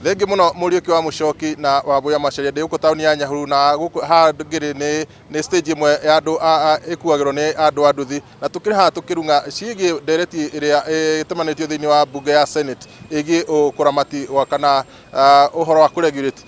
Thengiũ mũno Mũriũki wa Mũcoki na Wambũi Macharia. Ndĩ gũkũ taũni ya Nyahururu na gũkũ haha ngĩrĩ nĩ nĩ stage ĩmwe ya andũ ĩkuagĩrwo nĩ andũ a nduthi, na tũkĩrĩ haha tũkĩrung'a ciĩgiĩ ndereti ĩrĩa ĩtemanĩtio thĩinĩ wa mbunge ya Senate ĩgiĩ ũkũramati wa kana ũhoro wa kũ-regulate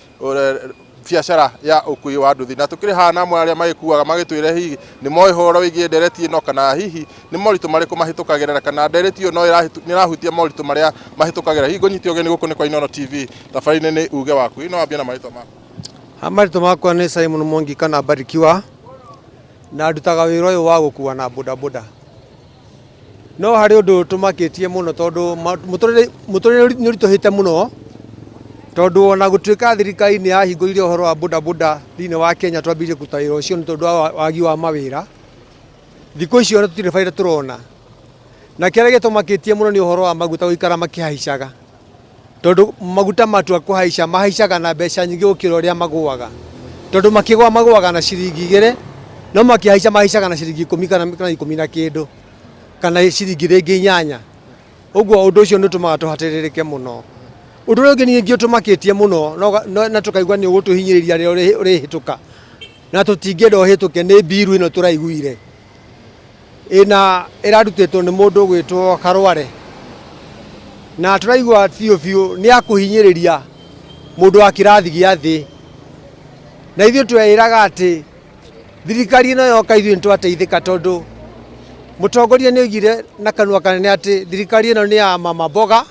biacara ya ũkui wa nduthi. Na tũkĩrĩ haha na amwe arĩa magĩkuaga magĩtwĩre hihi nĩ moĩ ũhoro wĩgiĩ ndereti ĩno, kana hihi nĩ moritũ marĩkũ mahĩtũkagĩra, na kana ndereti ĩyo no ĩrahutia moritũ marĩa mahĩtũkagĩra. Hihi ngũnyite ũgeni gũkũ nĩ kwa Inooro TV, thabarĩ-inĩ nĩ uge waku. Hihi no wambie na marĩtwa maku? Ha marĩtwa makwa nĩ Simon Mwangi kana Barikiwa, na ndutaga wĩra ũyũ wa gũkua na bodaboda. No harĩ ũndũ ũtũmakĩtie mũno tondũ mũtũrĩre nĩ ũritũhĩte mũno, tondũ ona gũtuĩka thirikari nĩ yahingũrire ũhoro wa bodaboda thĩinĩ wa Kenya twambĩrĩrie kũruta wĩra ũcio nĩ tondũ wa wagi wa mawĩra, thikũ ici ona tũtirĩ baida tũrona. Na kĩrĩa gĩtũmakĩtie mũno nĩ ũhoro wa maguta gũikara makĩhaicaga. Tondũ maguta matua kũhaica mahaicaga na mbeca nyingĩ gũkĩra ũrĩa magũaga. Tondũ makĩgũa magũaga na ciringi igĩrĩ, no makĩhaica mahaicaga na ciringi ikũmi kana ikũmi na kĩndũ, kana ciringi rĩngĩ inyanya. Ũguo ũndũ ũcio nĩ ũtũmaga tũhatĩrĩrĩke mũno. Ũndũ ũrĩa ũngĩ ningĩ ũtũmakĩtie mũno na tũkaigua nĩ ũgũtũhinyĩrĩria rĩrĩa ũrĩhĩtũka, na tũtingĩenda ũhĩtũke nĩ mbiru ĩno tũraiguire. Ĩna ĩrarutĩtwo nĩ mũndũ ũgwĩtwo Karware, na tũraigua biũ biũ nĩ ya kũhinyĩrĩria mũndũ wa kĩrathi gĩa thĩ. Na ithuĩ tweĩraga atĩ thirikari ĩno yoka ithuĩ nĩ twateithĩka tondũ mũtongoria nĩ oigire na kanua kanene atĩ thirikari ĩno nĩ ya mama mboga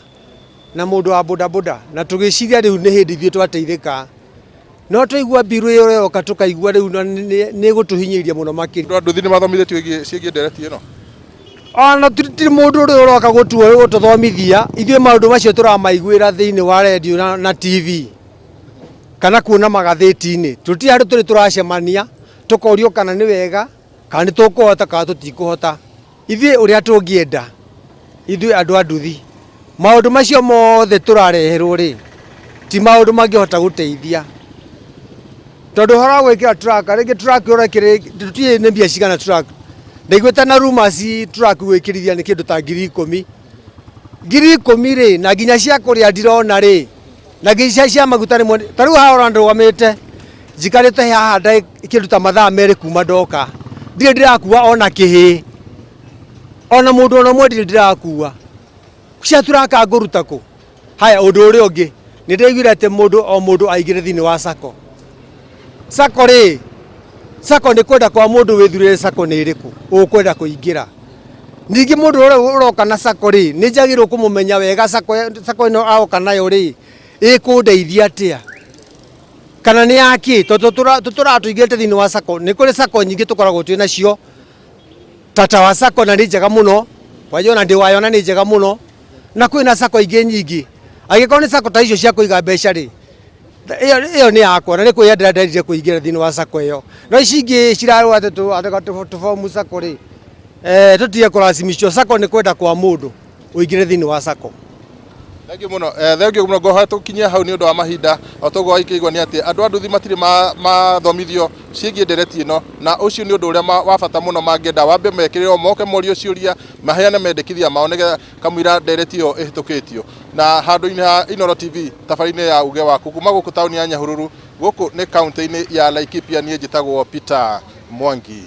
na mũndũ wa bodaboda, na tũgĩciria rĩu nĩ hĩndĩ ithuĩ twateithĩka. No twaigua mbiru ĩyo yoka tũkaigua rĩu nĩ ĩgũtũhinyĩrĩria mũno makĩria. Andũ a nduthi nĩ mathomithĩtio ciĩgiĩ ndereti ĩno? Ona ti mũndũ ũrĩa ũroka gũtũthomithia, ithuĩ maũndũ macio tũramaiguĩra thĩinĩ wa redio na TV kana kuona magathĩti-inĩ. Tũtirĩ handũ tũrĩ tũracemania tũkorio kana nĩ wega, kana nĩ tũkũhota kana tũtikũhota. Ithuĩ ũrĩa tũngĩenda ithuĩ andũ a nduthi, maũndũ macio mothe tũrareherwo rĩ, ti maũndũ mangĩhota gũteithia. Tondũ ũhoro wa gwĩkĩra truck, rĩngĩ truck ũrekĩra tũtiũĩ nĩ mbia cigana truck. Ndaiguĩte na rumours truck gwĩkĩrithia nĩ kĩndũ ta ngiri ikũmi. Ngiri 10 rĩ, na nginya cia kũrĩa ndirona rĩ, na nginya cia maguta rĩmwe, ta rĩu haha ũrona ndũgamĩte, njikarĩte haha kĩndũ ta mathaa merĩ kuma ndoka, ndirĩ ndĩrakua ona kĩhĩĩ, ona mũndũ ona ũmwe ndirĩ ndĩrakua. Cia turaka ngũruta kũ? Haya ũndũ ũrĩa ũngĩ, nĩ ndĩraiguire atĩ mũndũ o mũndũ aingĩre thĩinĩ wa sacco. Sacco rĩ, sacco nĩ kwenda kwa mũndũ wĩthurĩre sacco nĩ ĩrĩkũ ũkwenda kũingĩra. Ningĩ mũndũ ũrĩa ũroka na sacco rĩ, nĩ njagĩrĩirwo kũmũmenya wega sacco sacco ĩno aroka nayo rĩ, ĩkũndeithia atĩa? Kana nĩ yakĩ? Tondũ tũtũraga tũingĩrĩte thĩinĩ wa sacco, nĩ kũrĩ sacco nyingĩ tũkoragwo twĩ nacio, ta Tower Sacco na nĩ njega mũno, kwanja ona ndĩ wayo na nĩ njega mũno, na kwĩna sacco ingĩ nyingĩ. Angĩkorwo nĩ sacco ta icio cia kũiga mbeca rĩ, ĩyo nĩ yakwa na nĩ kwĩyendera ndendire kũingĩra thĩinĩ wa sacco ĩyo. No ici ingĩ cirarwo atĩ tũbomu sacco rĩ, tũtige kũracimicwo. Sacco nĩ kwenda kwa mũndũ ũingĩre thĩinĩ wa sacco. Thengiũ mũno, thengiũ mũno. Ngohoya tũkinyie hau nĩ ũndũ wa mahinda. O toguo waikĩigua nĩ atĩ andũ a nduthi matirĩ mathomithio ciĩgiĩ ndereti ĩno, na ũcio nĩ ũndũ ũrĩa wa bata mũno mangĩenda wambe mekĩrĩrwo, moke morio ciũria, maheane mendekithia mao nĩgetha kamũira ndereti ĩyo ĩhĩtũkĩtio. Na handũ-inĩ ha Inooro TV tabarĩra-inĩ ya Uge Waku kuma gũkũ taũni ya Nyahururu, gũkũ nĩ kaũntĩ-inĩ ya Laikipia, niĩ njĩtagwo Peter Mwangi.